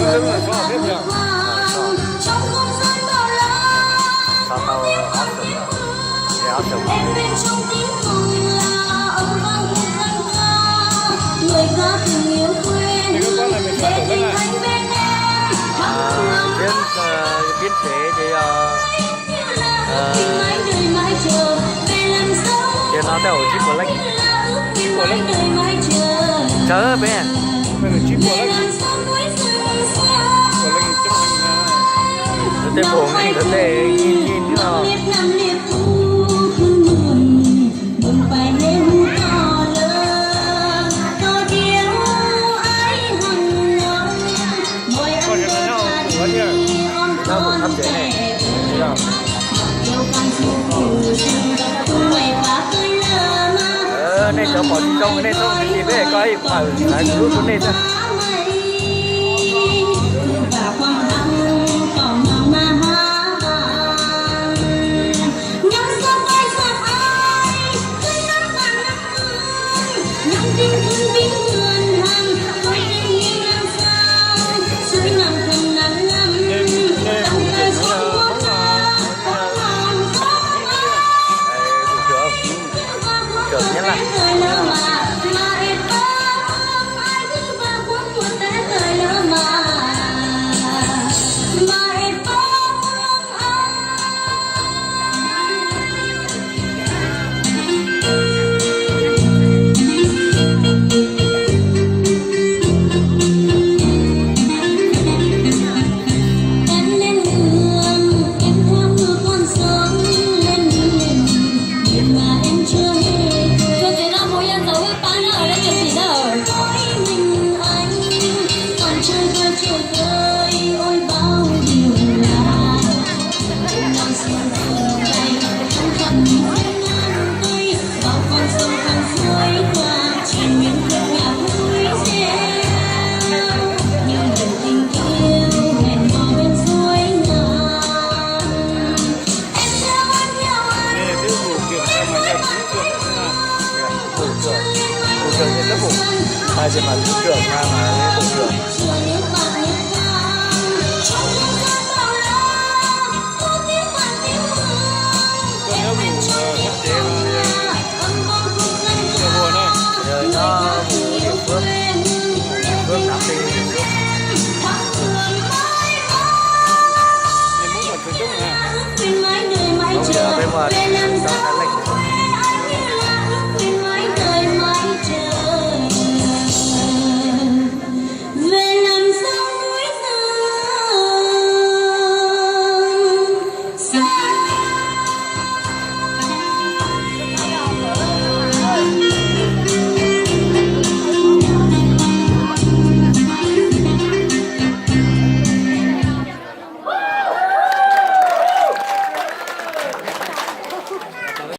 Xov tau ob xees, ob xees. Thiab, pib tsev ces yog, ces no tej zaum tsib puas leej. Tsawg peb, tej phoom nkawd tej yig yig no. Nej cov pom tsis zoo nej txhob ua tsis, peb koj ib pawg xaiv kuv lub rau nej xwb. Cov nyob laj. Hais tias mas tub trưởng, mà, mà tub trưởng.